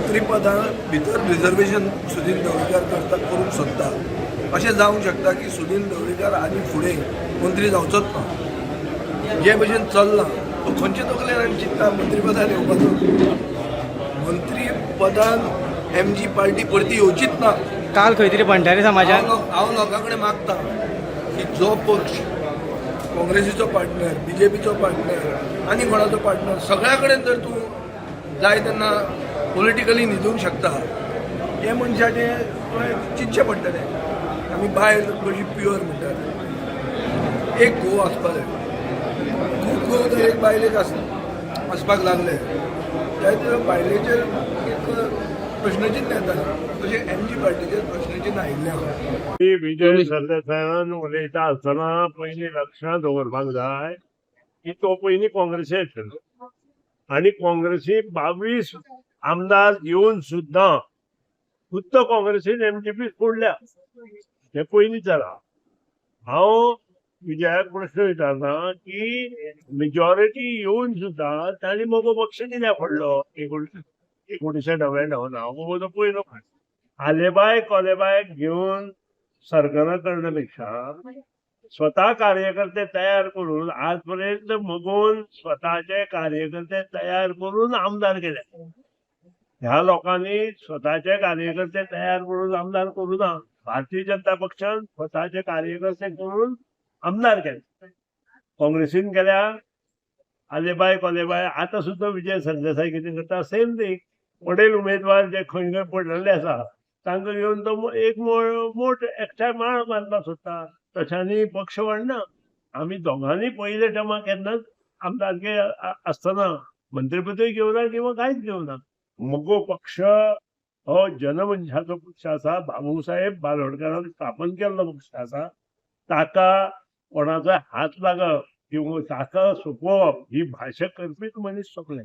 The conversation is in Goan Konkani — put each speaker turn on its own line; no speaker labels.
मंत्रीपदा भितर रिजर्वेशन सुदिन ढवळीकार करता करूंक सोदता. अशें जावंक शकता की सुदिन ढवळीकार आनी फुडें मंत्री जावचोच ना. जे भशेन चल्लां, तो खंयचे तकलेन आनी चिंत्ता मंत्रीपदार येवपाचो? मंत्रीपदान एमजी पार्टी परती येवचीच ना.
काल खंय तरी भंडारी समाजान
हांव लोकां कडेन मागता की जो पक्ष काँग्रेसीचो पार्टनर, बीजेपीचो पार्टनर आनी कोणाचो पार्टनर, सगळ्या कडेन जर तूं जाय तेन्ना पॉलिटिकली न्हिदूंक शकता, हे मनशाचें तुवें चिंतचें पडटलें. आमी बायल कशी प्युअर म्हणटात, एक घोव आसपा जाय. खूब घोव जर एक बायलेक आसपाक लागले जाल्यार बायलेचेर एक प्रश्नचिन्न येता. तशें एमजी पार्टीचेर प्रश्नचिन्न आयिल्लें आसा.
की विजय सरदेसायान उलयता आसतना पयलीं लक्षांत दवरपाक जाय की तो पयलीं काँग्रेसी आशिल्लो आनी काँग्रेसी 22 आमदार येवन सुद्दां खुद्द काँग्रेसीन एमजीपी सोडल्या. हे पयलीं जाला. हांव विजयाक प्रश्न विचारता की मेजॉरिटी येवन सुद्दां तांणी मगो पक्ष कित्याक फोडलो 1999? हो तो पयलो. आलेबाय कोलेबाय घेवन सरकारां करण्यापेक्षा स्वतः कार्यकर्ते तयार करून, आजपर्यंत मगोन स्वतःचे कार्यकर्ते तयार करून आमदार केले. ह्या लोकांनी स्वतःचे कार्यकर्ते तयार करून आमदार करू ना. भारतीय जनता पक्षान स्वतःचे कार्यकर्ते करून आमदार केले. काँग्रेसीन केल्या आलेबाय कोलेबाय. आता सुद्दां विजय सरदेसाय कितें करता? Same thing. पडेल उमेदवार जे खंय खंय पडलेले आसा, तांकां घेवन तो एक मोठ एकठांय माळ मारपाक सोदता. तशांनी पक्ष वाडना. आमी दोगांनी पयले टर्माक केन्नाच आमदारके आसतना मंत्रीपदूय घेवना किंवा कांयच घेवना. मगो पक्ष हो जनमनशाचो पक्ष आसा. बाबूसाहेब बालोडकारान स्थापन केल्लो पक्ष आसा. ताका कोणाचो हात लागप किंवा ताका सोपोवप ही भाशा करपीच मनीस सोंपले.